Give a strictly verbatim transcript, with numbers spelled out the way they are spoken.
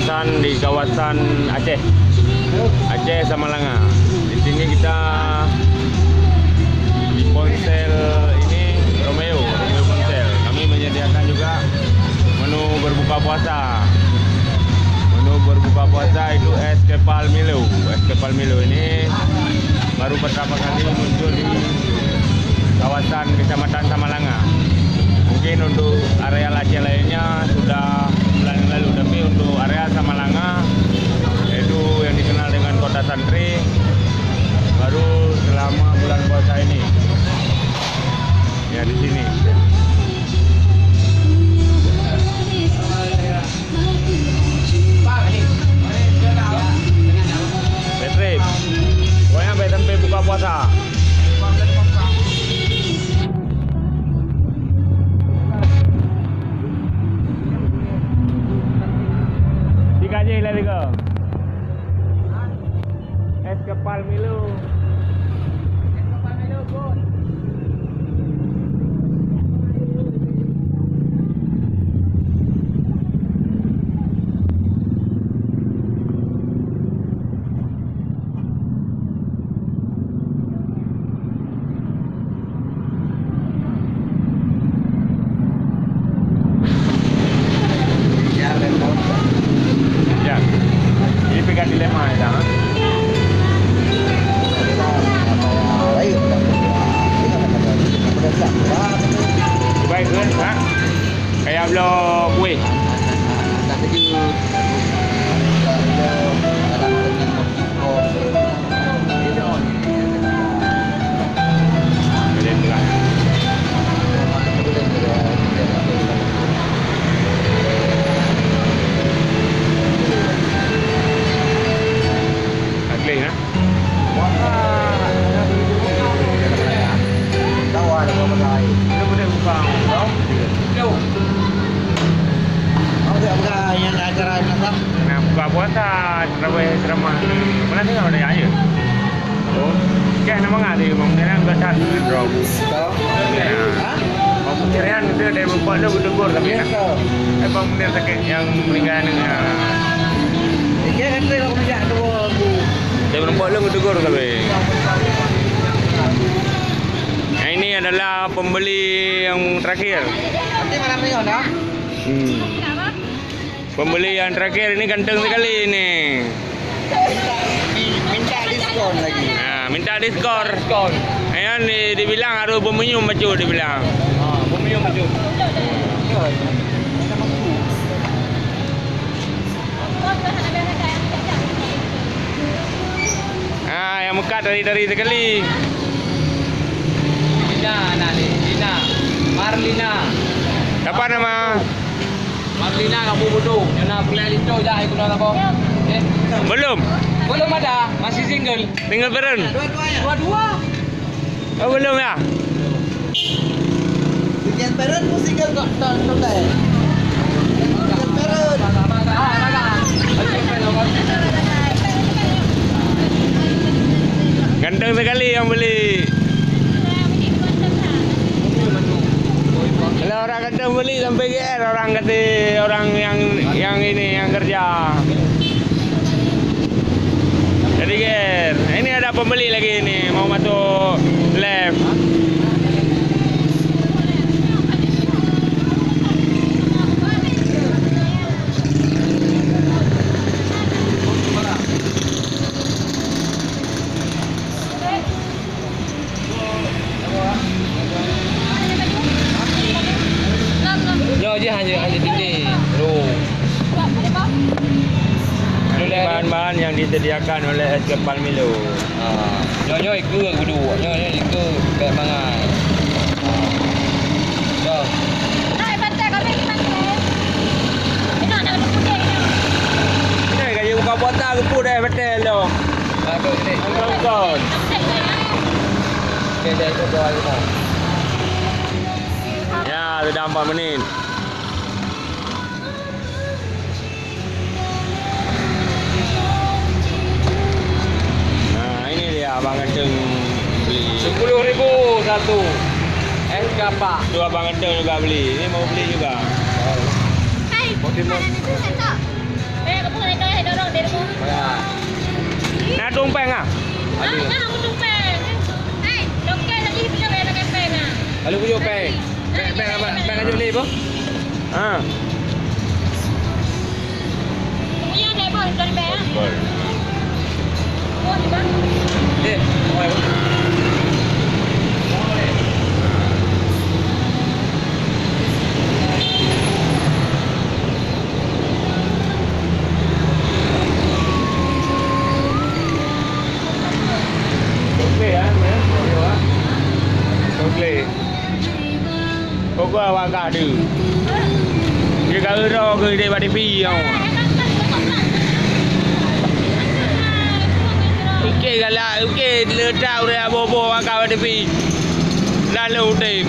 San di kawasan Aceh, Aceh Samalanga. Di sini kita di ponsel ini, Romeo, Romeo Ponsel. Kami menyediakan juga menu berbuka puasa. Menu berbuka puasa itu es kepal Milo. Es kepal Milo ini baru pertama kali muncul di kawasan Kecamatan Samalanga. Mungkin untuk areal Aceh lainnya sudah bulan yang lalu, tapi untuk areal Samalanga, yaitu yang dikenal dengan Kota Santri, baru selama bulan puasa ini. Ya, di sini. Patrick, pokoknya sampai, sampai buka puasa. Tiga je lah tiga. Es kepal Milo. Es kepal Milo, Bun. Ya. Ini pegang dilema ya, ha? Baik, ha? Kayak blok kuih. Ugly, nah. Nah, buka puasa, terawih ceramah. Pernah dengar ada ayat? Oh, kan nama ngah di Bang Meunir kan biasa tu, bro. Nah, Bang Meunir kan tu dari Bengkok tu bertegur tapi nah. Eh, Bang Meunir sakit yang meninggal ni. Dari Bengkok tu bertegur tapi. Nah, ini adalah pembeli yang terakhir. Nanti malam ni ada. Hmm. Pembeli yang terakhir ini ganteng sekali ini. Minta, minta diskon lagi. Nah, minta diskon. Diskon. Ayan di, dibilang harus bermium bacut dibilang. Ha, bermium bacut. Ah, yang mekah tari-tari sekali. Lina, anak ni, Lina. Marlina. Siapa nama? Marlina Abu Budu. Nyoe na pulai linto jak ikut orang apa? Eh. Belum. Belum ada, masih single. Single parent. Dua-duanya. Dua-dua. Oh, belum ya? Single parent pun single kok, tak, tak, tak. Single parent. Ganteng sekali yang beli. Kalau orang ganteng beli sampai G R, orang kata orang yang, yang ini, yang kerja. Jadi, Ger, ini ada pembeli lagi ni, mau masuk live. Nyoe je hanya, hanya dinding. Loh. Ini bahan-bahan yang disediakan oleh S K Palmilo. Ha. Nyoe, nyoe ikeu kudu. Nyoe, nyoe ikeu bèk mangai. Dah. Ini kayu buka puasa, keput dah, betul lo. Bagus ni. Nonton. Okey, dah ikut doa kita. Ya, sudah empat menit. Nah, ini dia abang ganteng beli. Sepuluh ribu satu. Es gapak. Tu abang ganteng juga beli. Ini mau beli juga. Hai, makanan itu saya tak. Eh, Na tueng péng ah? Ada. Lalu pujuk péng. Péng, péng, péng, péng, péng. Ha. Coklat, ah, coklat. Pokok awak ka ada. Dia ka ero ke dia bak T V tau. Oke galak, oke letak urang bobo awak ka bak T V. Lalu udep.